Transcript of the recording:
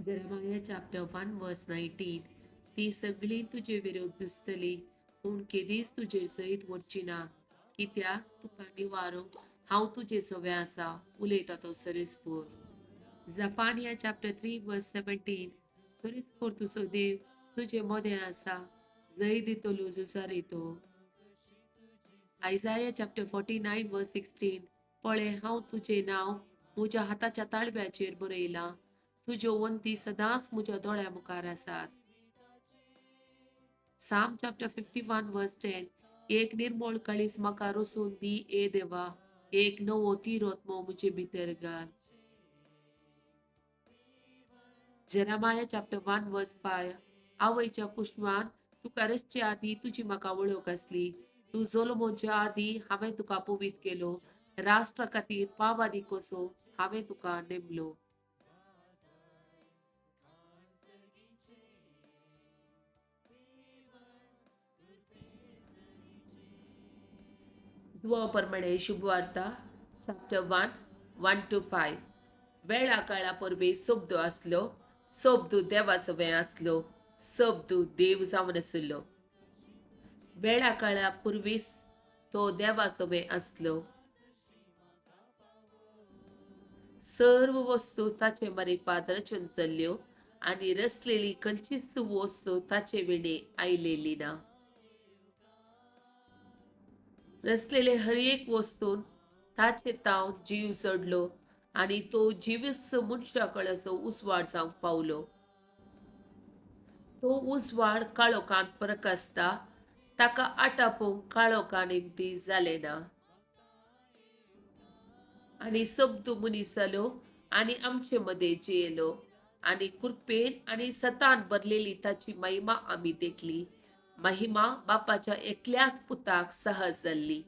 Jeremiah chapter 1 verse 19. ती सगळीं तुजे विरोध झुजतली, पूण केदीच तुजेर जैत व्हरची ना, कित्याक तुका निवारूंक हांव तुजे सवें आसा, उलयता तो सरेस्पोर. Zephaniah chapter 3 verse 17. सरेस्पोर तुजो देव तुजे मदें आसा, जैत दितलो झुजारी तो. Isaiah chapter 49 verse 16. पळय, हांव तुजें नांव म्हज्या हाताच्या ताळव्याचेर बरयलां, तुज्यो वंती सदांच म्हज्या दोळ्या मुखार आसात. Psalm chapter 51 verse 10. एक निर्मळ काळीज म्हाका रचून दी ए देवा, एक नवो तिरोत्मो म्हजे भितर घाल. Jeremiah chapter 1 verse 5. आवयच्या कुशवान तुका रचचे आदीं तुजी म्हाका वळख आसली, तूं जल्मोवचे आदीं हांवें तुका पवित्र केलो, राष्ट्रा खातीर पावादी कसो हांवें तुका नेमलो. दुआ प्रमाणे शुभवार्ता चॅप्टर 1 1 to 5. वेळा काळा परवे शब्द आसलो, शब्द देवा सवें आसलो, शब्द देव जावन आशिल्लो. वेळा काळा पुर्वीच तो देवा सवें आसलो. सर्व वस्तू ताचे मारिफात रचून चल्ल्यो आनी रचलेली खंयचीच वस्तू ताचे विणे आयलेली ना. रचलेले हर एक वस्तून ताचे तावन जीव चडलो आनी तो जिवीस मनशा कळाचो उजवाड जावंक पावलो. तो उजवाड काळोखान प्रकासता, ताका आटापूंक काळोखा निमती जालें ना. आनी शब्द मनीस जालो आनी आमचे मदें जियेलो आनी कृपेन आनी सतान भरलेली ताची महिमा आमी देखली, महिमा बापाच्या एकल्याच पुताक सहज जाल्ली.